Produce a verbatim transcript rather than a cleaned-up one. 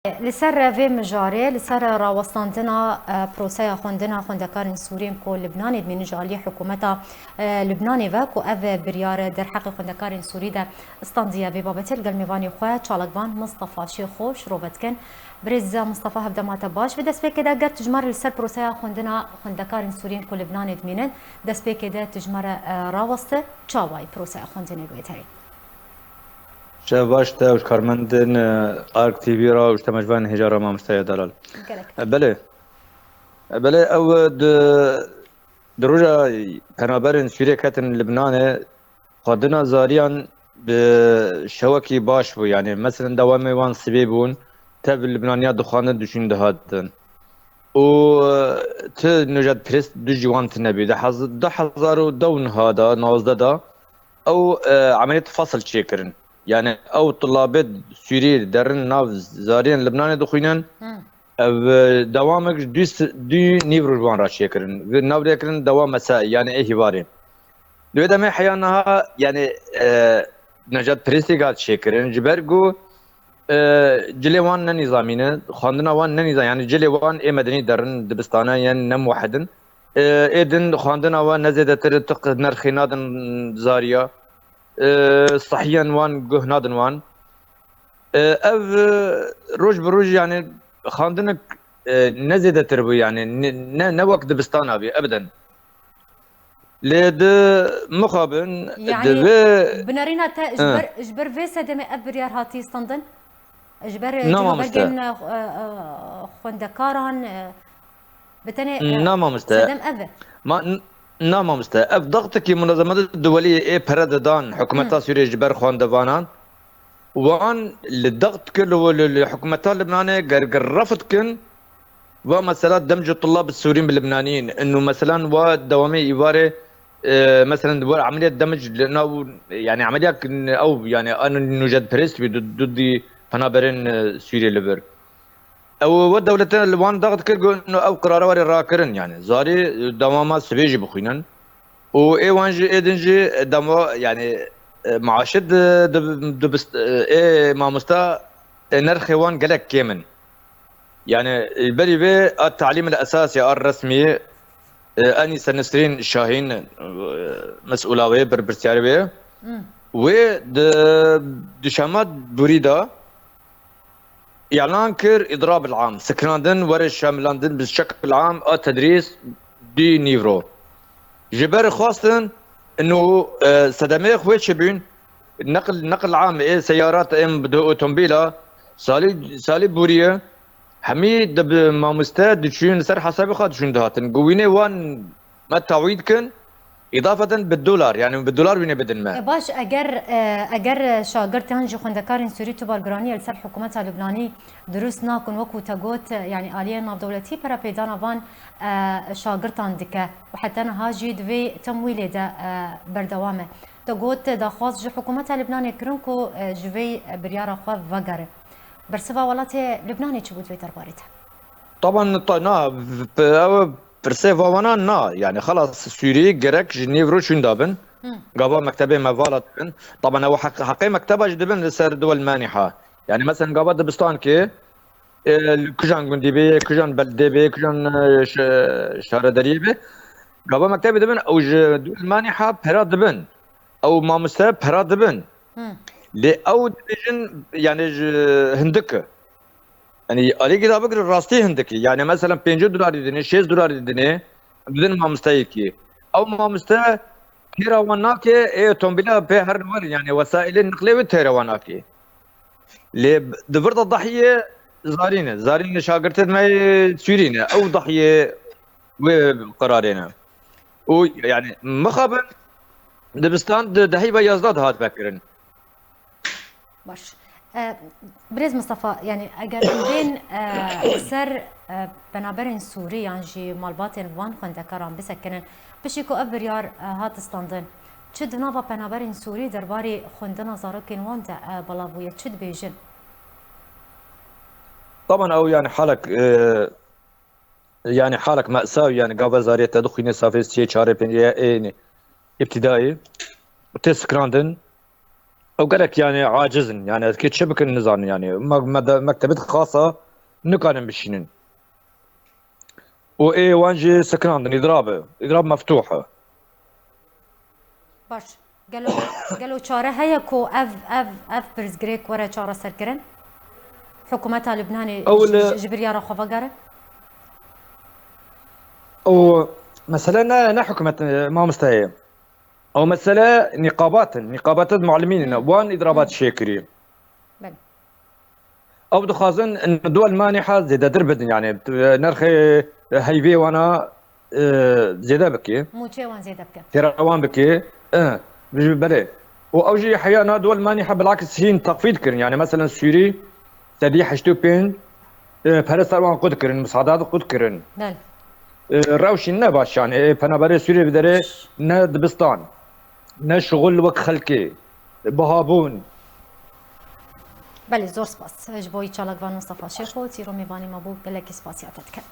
Li ser vê mijarê, li ser rawestandina, e, proseya xwendina xwendekarên Sûriyên ku Libnanê dimînin ji aliyê hikûmeta, e, Libnanê ve ku ev biryar derheqê xwendekarên Sûrî de standiye, vê babetê li gel mêvanê xwe çalakvan Mistefa Şêxo şirove dikin. Birêz Mistefa, hevdema te baş. Vê destpêkê de ger tu ji me re li ser proseya xwendina xwendekarên Sûriyên ku Libnanê dimînin, destpêkê de tu ji me re, e, raweste, çawa ye proseya xwendinê li wê derê? Şev baş te û ji karmendên, e, Ark T V re û ji temajvanên hêja re mamosteya delal. Gerek. E, belê. E, belê ew, e, di, di roja penaberên Sûriyê ketin Libnanê, xwendina zariyan bi şewekî baş bû. Yani, meselen, dewamê wan sibê bûn, tev Libnaniya dixwandin diçûn dihatin. Û, e, ti nûjedperest du jî wan tine bî. Di hez-, du hezar û deh û niha de, nozdeh de, ew, e, emeliyet fasl çêkirin. Yani ew tulabê Sûrî derin nav zariyên Libnanê dixwînin. Hmm. Ev, e, dewamik ji du s-, du nîv roj wan re çêkirin. Vê nav lê kirin dewa mesai, yani ê hîvarê. Di wê demê heya niha, yani, e, nûjedperestî gat çêkirin. Ji ber ku, e, cilê wan ne nîzamî ne, xwendina wan ne nîzam-, yani cilê wan ê medenî derin, dibistane yên ne muwehid in. E, ê din xwendina we ne zêdetir tiq nerxê nadin zariya. E, sehiyên wan guh nadin wan. E, ev, e, roj bi roj, yani, xwendinek, e, ne zêdetir bû, yani, ne, ne, ne wek dibistana bî, ebeden. Lê di mixabin, Yani, divê binerîna te ji Hı. ber, ji ber vê sedemê ev biryar hatî standin? Ji ber, e, Na mamoste. Cîrobergên, e, e, xwendekaran, e, bi tenê, e, Na mamoste. Sedem ev e. Ma, n-, na mamoste. Ev daxtikî munazemata duwelî ê pere didan hikûmeta Hı. Sûriyê ji ber xwendevanan. Wan li daxtike li, li, li hikûmeta Libnanê ger, ger refd kin, va mesela demc û tulab Sûrîn bi Libnaniyên. Inu meselan wa dewamê îvarê, e, meselan, war emeliyet demc li nav, yani emeliyek ew, yani an nûjedperest bî, du, du dî penaberên, e, Sûriyê li vir. Ew we dewlete li wan dax dikir, got, no, ew qirara warê rakirin, yani. Zarî, e, dewama sibê jî bixwînin. Û ê wan jî, ê din jî, e, dema, yani, e, maaşi di, di, di bist-, e, ê mamosta, e, nerxê wan gelek kêm in. Yani, e, berî vê a talîm el esasî a resmî, e, Enîse Nesrîn Şahîn, e, mesûla wê, berpirsyarê wê. Hmm. Wê di, di şema borî de îlan kir îdrab el am, sikinandin were şemilandin bi şekil am a tedrîs dî nîvro. Ji ber xwestin inu, e, sedemê xwe çi bûn, neql, neql am ê seyarat êm bi otomobîla salî, salî bûriye, hemî di bi mamoste diçûn ser hesabê xwe diçûn dihatin. Guwînê wan me tawîd kin, îdafeten bi dolar, yani bi dolar wînê bidin me. E, baş, eger, e, eger şagirt yan jî xwendekarên Sûrî tu bargiraniyê li ser hikûmeta Lubnanî dirust nakun, wekû te got, e, yani aliyê navdewletî perepêdana van, e, şagirtan dike û heta niha jî di vê temwîlê de, e, berdewam e. Te got, daxwaz ji hikûmeta Lubnanê kirin ku, e, ji vê biryara xwe vegere. Bersiva welatê Lubnanê çi bû di vê derbarê de? Taban, ta-, na, p-, ew pirsê va wana na. Yani, xelas, Sûrî gerek ji nîv rû çûn dabin. Hmm. Gava mektebê me vala dibin. Taban, ew heq-, heqê mekteba jî dibin li ser duwel menîha. Yani, mesela, gava dibistankê, e, li kujan gundî bê, kujan beldê bê, kujan, e, ş-, şaredariyê bê. Gava mektebê dibin, ew ji duwel menîha pera dibin. Ew mamoste pera dibin. Hmm. Lê ew dibêjin, yani, ji hindik e. Yani, alîkî da bigire rastî hindik e. Yani, mesela, pêncî dolarî dinê, şêst dolarî dinê, bidin mamosteyekî. Ew mamoste têra wan nake, ê otomobîla pê herin werin, yani, wesaîlê niqlê wê têra wan nake. Lê di vir de dahiyê zarî ne. Zarî ne, şagirtê me yê Sûrî ne. Ew dahiyê wê qirarê ne. Û, yani, mixabin dibistan di dehî ve yazdeh dihat vekirin. Baş. E, Birêz Mistefa, yani eger em bên, e, ser, e, penaberên Sûrî yan jî malbatên van xwendekaran bisekinin, piştî ku ev biryar, e, hat standin, çi di nava penaberên Sûrî derbarê xwendina zarokên wan de, e, belav bûye, çi dibêjin? Taban ew, yani, halek, e, yani, halek me'sav, yani, gava zariyê te dixwîne safê sê, çarê, pêncê ê îbtidayê, tê sikrandin. Ew gelek yani aciz in. Yani ez kê çi bikin nizanin yani. Me-, me-, mektebê xasa nikarin bişînin. Û ê wan jî sekinandin, îdrab e. Îdrab meftûh e. Baş. Gelo, gelo çare heye ku ev, ev, ev pirsgirêk were çareserkirin? Hikûmeta Libnanê Ew ji, li- ji, ji biryara xwe vegerin? Ew mesele ne, ne hikûmet, e, mamosteyê. Ew mesele nîqabat in. Nîqabat muallimîn in. Wan îdrabat çêkirî. Belê. Ew dixwazin duel maniha zêdetir bidin, yani, e, nirxê heyvê wana, e, zêde bike, Mûçê wan zêde bike. têra wan bike. E, belê. Û ew jî heya na duel maniha bilakis hîn texfîd kirin. Yani, meselen, Sûrî sedî heştê û pênc, e, pere ser wan qut kirin, misadat qut kirin. Belê. E, rewşîn ne baş, yani, e, penaberê Sûrî bi derê ne dibistan, ne şixul wek xelkê, bihabûn. Belê, zor spas. Ji bo wî çalakvan Mustafa Şêxo, tîro mêvanî me bû, gelekî spasiya te dikim.